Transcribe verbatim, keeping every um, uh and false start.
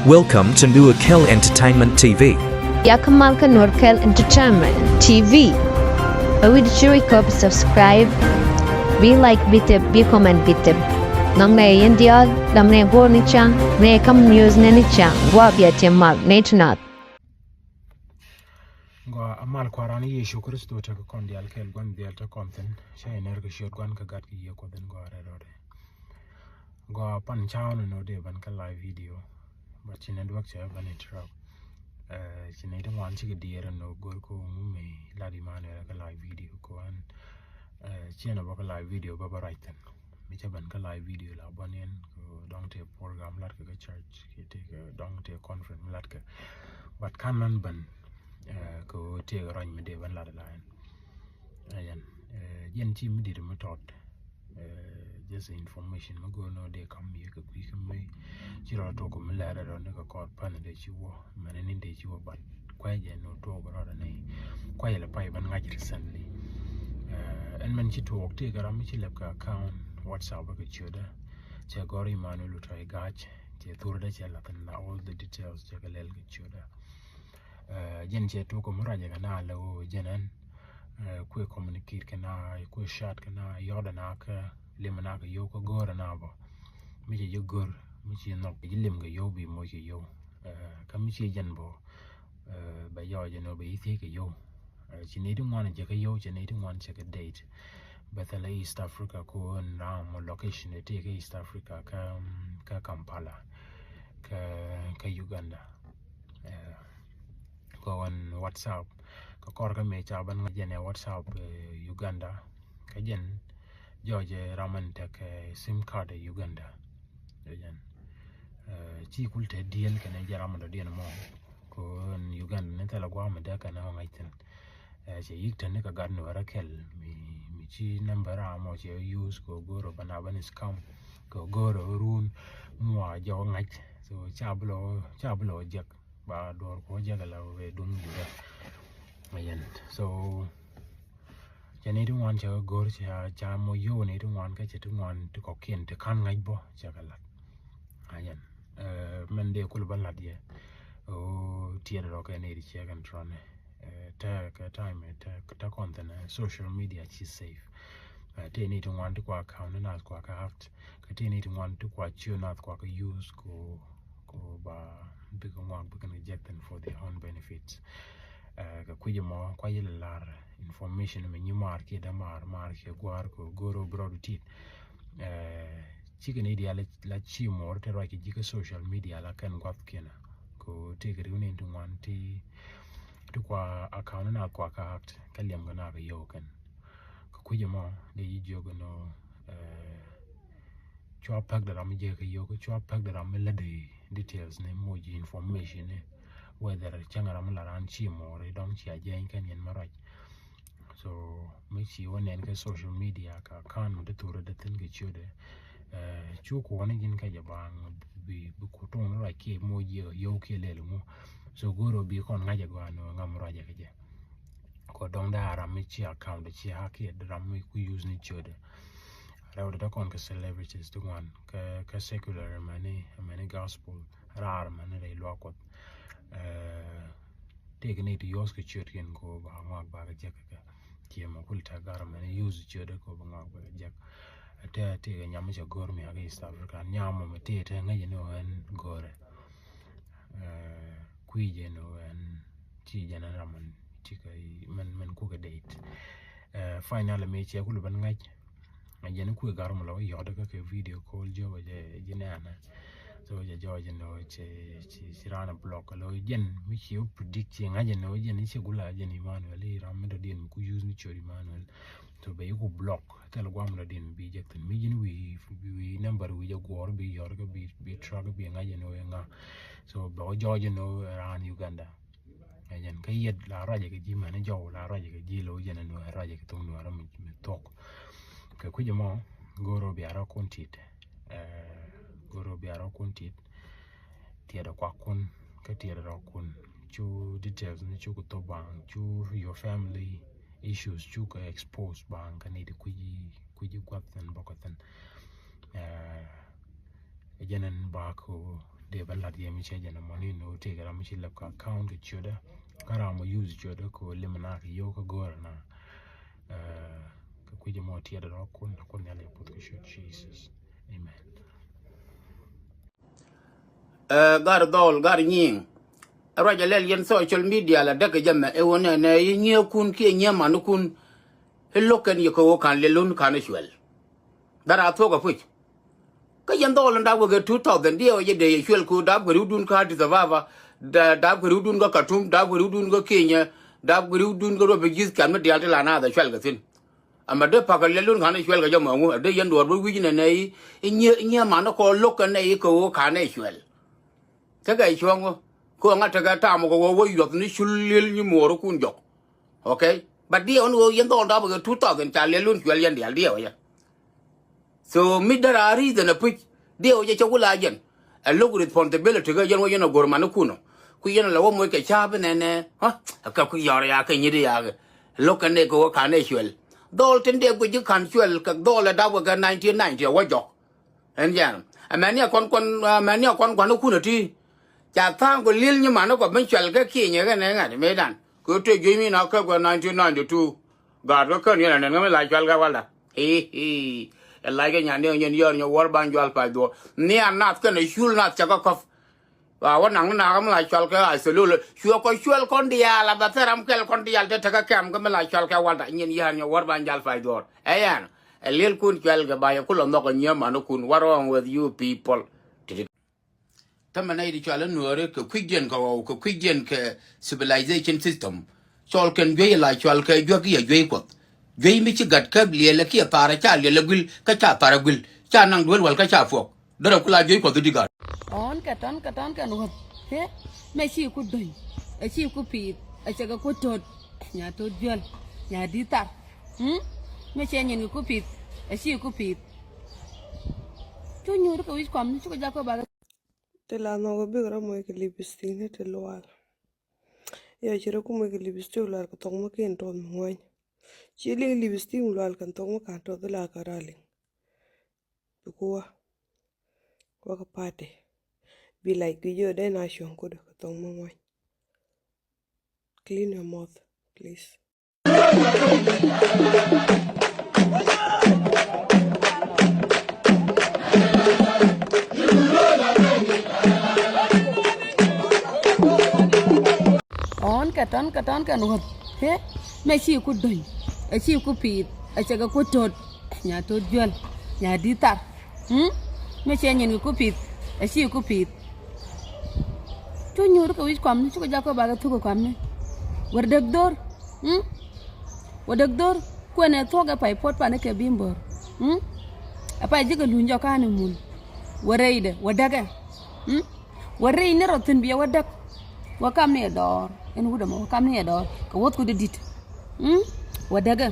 Welcome to Nuer Kel Entertainment T V. Yak mal kä Nuer Kel Entertainment T V. A wid chiri kop subscribe. Bi like, bi tip, bi comment, bi tip. Nong ne yen dial, dam ne go ni chang, ne kam news ne ni chang. Wa bia te mal ne tunat. Gua amal kuaran Yesu Kristo te kɔn dial kel guan dial te kɔn thin. Chai ner ke shot guan ke gat ke ye ko den gua re rode. Gua pan chao no no de ban ka live video. But chi network che ban interrupt. Eh, chi ne de wan chi ke diere no gor ko mu me la di mane ka live video ko an. Eh, chi na ba ka live video ba ba right then. Mi ca ban ka live video la ban yen ko dɔŋ te program lat ke church ke te ke dɔŋ te conference lat ke. But kan nan ban, eh, ko te rɔny mi de ban lat la yen. Ayan, eh, yen chi mi de mi tot. Eh, just information mi gono de kam ye ke kui ke mi. Chi rɔ to ko mi lɛrɛ rɔ ni ke kɔr pan de chi wo. Mene ni de chi wo ban. Kuay jɛ no tuɔk rɔɔdɛ ni kuay lɛ pay ban ŋa̱c recently. Eh, ɛn mɛn ci tuɔk ti kɛ ram mi ci lɛp kɛ account WhatsApp kɛ ciötdä. Cɛ gɔr Emmanuel Lutɔy Gac cɛ thurdä cɛ lath in la all the details cɛ kɛ lɛl kɛ ciötdä. Eh, jɛn cɛ tuɔk kɛ mi ruacɛ kɛ na lɛ wee jɛn ɛn. Eh, kuɛ communicate kɛ na kuɛ chat kɛ na yɔdɛ na kɛ lim na kɛ yow kɛ gɔr na bɔ. Mi cɛ jɛ gɔr mi ci nhɔk jɛ lim kɛ yow bi moc kɛ yow. Eh, kä mi ci jɛn bɔ. Eh, bɛ yɔɔ jɛ nɔ bɛ yi thiec kɛ yow. Eh, ci nɛy ti ŋuan jɛ kɛ yow, ci nɛy ti ŋuan cɛ kɛ date. Bɛ thilɛ East Africa ko n ram mɔ location ti kɛ East Africa kä, mm, kä Kampala, kä, kä Uganda. Eh, kɛ ɣän WhatsApp kɛ kɔr kä mëë ca ban ŋa̱c jɛn ɛ WhatsApp, eh, Uganda. Kä jɛn jɔɔc ɛ ram ɛn tekɛ sim card ɛ Uganda. Jɛ jɛn, eh, ci kul te diel kɛnɛ jɛ ram ɛn dɔ̱diɛn mɔ. Ko ɛn Uganda ni thilɛ guam mi dee kɛnɛ ɣä ŋa̱c thin. Eh, cɛ yik teni kɛ gat ni wɛrɛ kɛl mi, mi ci number ram mɔ cɛ use ko go̱r ɔ bana bani scam ko go̱r ɔ run mua jɛ ɣä ŋa̱c. So ca bi lɔ, ca bi lɔ jɛk. Ba duɔr ko jɛ kɛ la wee duŋ jurɛ. Ayan. So cɛ ni ti ŋuan cɛ go̱r cɛ ca mɔ yow ni ti ŋuan kä cɛ ti ŋuan ti kɔkiɛn ti kan ŋa̱c bɔ cɛ kɛ lat. Ayan. Eh, mɛn dee kul ba lat yɛ. O tiɛt rɔ kɛ ni ti cɛ kɛn trɔnɛ. Eh, te kɛ time te, te kɔn thin, eh, social media ci safe. Eh, te ni ti ŋuan ti kua account ni nath kua kɛ hacked. Kɛ te ni ti ŋuan ti kua ciö nath kua kɛ use ko ko ba bikɛ ŋuak bikɛ ni jɛk thin for their own benefits. Eh, kɛ kui̱c ɛmɔ kua yɛ lɛ lar information mi nyi maar kiɛ dee maar, maar kiɛ gua̱a̱r kɛ go̱o̱r ɔ bi rɔɔdu tit. Eh, cikɛ ni diaal la ci mɔɔr te ruac kɛ ji̱ kä social media la kɛn gua̱th kiɛn. Ko tëëkɛ riw ni ti ŋuan ti, ti kua account na kua ka hacked kä liɛm kɛ na kɛ yɔw kɛn. Kɛ kui̱c ɛmɔ dee yi jiök ɛn ɔ, eh, cua pek de ram mi jɛ kɛ yio̱k, cua pek de ram mi lätdɛ details ni moc information ni whether cäŋ ram mi la ran ci mɔɔri dɔŋ cia jɛny kɛn yɛn ma ruac. So mi ci wä nɛn kɛ social media ka kan mi dee thurä dee thin kɛ ciötdɛ. Eh, cu kuɔni ji̱n kɛ jɛ baŋ bi, bi ku tuŋ ni ruac kiɛ moc yɛ yio̱k kiɛ lɛl ŋu. So go̱o̱r ɔ bi kɔn ŋa̱c ɛ gɔaa ni wä ŋam ruac ɛ kɛ jɛ. Kɔ dɔŋ dee a ram mi ci account ci hack kiɛ ram mi ku use ni ciötdɛ. Rɛw dee kɔn kɛ celebrities ti ŋuan kɛ, kɛ secular mɛni, mɛni gospel raar mɛni rɛy luak Kuɔth. Eh, tëëk ni ti use kɛ ciötkiɛn ko ba ŋuak ba kɛ jek kɛ. Ciɛ mɛ kul tɛ gar mɛni use ciötdɛ ko ba ŋuak ba kɛ jek. Tɛ tëëk nyam mi cɛ go̱r mi a kɛ East Africa nyam mɔ mi tëë tɛ ŋäc ni ɣän go̱rɛ. Eh, kui̱ jɛ ni ɣän ci jɛn ram mɛn ci kɛ mɛn, mɛn kukɛ date. Eh, finally mi cɛ kul ben ŋa̱c. Jɛn kui̱ gar mɔ la wä yɔt kä kɛ video call jɛ wä jɛ, jɛ nɛnɛ. So jɛ jɔɔc jɛ ni wä cɛ, ci, ci ran block lo jɛn mi ci wä predict ci ŋa̱c jɛ ni wä jɛn ci gula jɛn Emmanuel i ram mi dɔ̱diɛn mi ku use ni ciöt Emmanuel. So bɛ yi ku block thil guam dɔ̱diɛn bi jɛ thin mi jɛn wi, wi number wi jɛ guɔr bi yɔr kɛ bi, bi track bi ŋa̱c jɛ ni wä ŋa. So bɛ wä jɔɔc jɛ ni wä ran Uganda. Ɛ jɛn kä yet la ruacɛ kɛ ji̱ mɛn jɔw la ruacɛ kɛ ji̱ lo̱w jɛn ɛn ɛ ruacɛ kɛ thoŋ duɔ̱ɔ̱rä mi, mi thuɔ̱k. Kɛ kui̱c ɛmɔ go̱o̱r ɔ bia rɔ kun tit. Eh, go̱o̱r ɔ bia rɔ kun tit. Tiɛɛdɛ kuak kun kä tiɛɛdɛ rɔ kun cu details ni cu ku thop baŋ cu your family issues cu kɛ expose baŋ kä ni ti kui̱c, kui̱c guath thin bɔkɔ thin. Eh, ɛ jɛn ɛn ba kɛ Dee bä lat yɛ mi cɛ jɛ nɔmɔ ni ni wä tëëkɛ ram mi ci lɛp kɛ account kɛ ciötdä. Kä ram mɔ use ciötdä kɛ wä lim na kɛ yio̱w kä go̱o̱rä na. Kɛ kui̱c mɔ tiɛt rɔ kun kun nhial yɛ puth kɛ ciöt Jesus. Amen. Ɛ, gar dhɔl, gar nyiŋ. Ɛ ruac ɛ lɛl yɛn social media la däk ɛ jɛmɛ ɛ wä nɛnɛ yi nyiɛ kun kiɛ nyiɛ man kun. Ɛ lo̱k kɛn yɛ kɛ wä kan lɛ lun kan ɛ cuɛl. Dhara thuɔk ɛ puc. Kä yɛn dhɔl in dap wekɛ two thousand diɛ wä jɛ dee yɛ cuɛl ku dap kɛ riwdun kä Addis Ababa. Dap kɛ riwdun kä Khartoum, dap kɛ riwdun kä Kenya, dap kɛ riwdun kä refugees kan mi diaal ti la naath ɛ cuɛl kɛ thin. Ama dee pakä lɛl lun ka̱n cuɛl kɛ jɛ mɔŋu a dee yɛn duɔɔr bä wi̱c nɛ nɛ i̱ i̱ nyiɛ i̱ nyiɛ man kɔ lo̱k kɛ nɛ i̱ kɛ ɣöö ka̱n ɛ cuɛl. Tekɛ cuɔ̱ŋ ɣä kɛ ɣöö ŋa̱t tekɛ ta̱a̱m kɛ ɣöö wä yuɔth ni cul li̱el nyi muɔɔr kun jɔk. Okay. But diɛw ni ɣöö yɛn dhɔɔl dapä kɛ two thousand ca lɛl lun cuɛl yɛn diaal diɛw yɛ. So mi dara reason a puc diɛw jɛ cɛ wula jɛn. A look responsibility kɛ yɛn wä yɛn a go̱r mani kunɔ. Ku yɛn a la wä moc kɛ ca̱a̱p inɛnɛ. Ha? A kɛ ku yɔr ya kɛ nyit ya kɛ look kɛ nɛ kɛ wä ka̱n ɛ cuɛl. Dhɔɔl tin dee guic ji̱ ka̱n cuɛl kɛ dhɔɔl ɛ dap wä kɛ nineteen ninety a wä jɔk. Ɛn jɛn. Ɛ mɛni a kɔn kɔn ɛ mɛni a kɔn kɔn ikun a ti. Ca tha̱a̱ŋ kɔ li̱el nyi mani kɔ ben cuɛl kɛ kiɛnyɛ kɛ nɛ ŋa̱t mëëdan. Kɛ te juey mi na kɛ kɔ nineteen ninety two. Gaat kä kän yɛn anɛn kä mi la cual kɛ walda. Hii hii. Ɛ lac kɛ nyan ni nyɛn yɔr nyɛ wär ban jual pac dhuɔr. Ni a nath kɛn a cul nath cɛ kä kɔf. Wa wä naŋ ni na kä mi la cual kɛ a thelul. Cuɛ kɔ cual kɔn diaal a bɛ thɛr ram kɛl kɔn diaal te te kä kɛm kä mi la cual kɛ walda. Nyɛn yɔr nyɛ wär ban jual pac dhuɔr. Ɛ yɛn. Ɛ liɛl kun cual kɛ ba yɛ kulɛ nhɔk ɛ nyiee mani kun. What wrong with you people? Tämɛ nɛy ti cɔal i̱ nuɔɔri kɛ kui̱cdiɛn kɛ ɣɔw kɛ kui̱cdiɛn kɛ civilization system. Cɔl kɛn juey la cɔal kɛ juäk i̱ a juey kuɔth. Juey mi ci gat käp liɛlɛ kiɛ thaarɛ ca liɛlɛ guil kä ca thaarɛ guil ca naŋ duel wal kä ca puɔk. Derɛ ku la juey kuɔth i̱ di gat. Ɔn kɛ tɔn kɛ tɔn kɛn wuɔth. He mɛ ci ku döny ɛ ci ku piith ɛ cɛ kɛ ku tot. Nya tot juɛl nya di thar. Mɛ cɛ nyin kɛ ku piith ɛ ci ku piith. Cu nyuur kɛ wi̱c kuam ni cukɛ jak kɛ bakɛ. Ti la nhɔk bik rɔ moc kɛ lipstick ni ti lual. Yɔ ci rɔ ku moc kɛ lipstick lual kɛ thok mi ken tɔth mi ŋuany. Ci liŋ lipstick mi lual kɛ thok mi kan tɔth la kɛ ra liŋ. Bi ku wa wa kɛ party. Bi like bi jɔ dee na cuɔ̱ŋ kudɛ kɛ thok mi ŋuany. Clean your mouth, please. Ɔn kɛ tɔn kɛ tɔn kɛn wuɔth. He mɛ ci ku döny ɛ ci ku piith ɛ cɛ kɛ ku tot. Nya tot juɛl nya di thar. Mɛ cɛ nyin kɛ ku piith ɛ ci ku piith. Cu nyuur kɛ wi̱c kuam ni cukɛ jak kɛ bakɛ thuk kɛ kuam ni. Wär däk dhor. Wä däk dhor kuɛnɛ thuɔ̱k ɛ pay puɔt panikɛ bi̱i̱ mbör. Ɛ pay ji̱ kɛ luny jɔk ka̱n i̱ mun. Wä rɛydɛ wä däkɛ. Wä rɛy ni rɔ thi̱n biɛ wä däk. Wä kam ni ɛ dɔɔr ɛn wut ɛmɔ wä kam ni ɛ dɔɔr kɛ wuɔth ku dee di̱t. Wä däkɛ.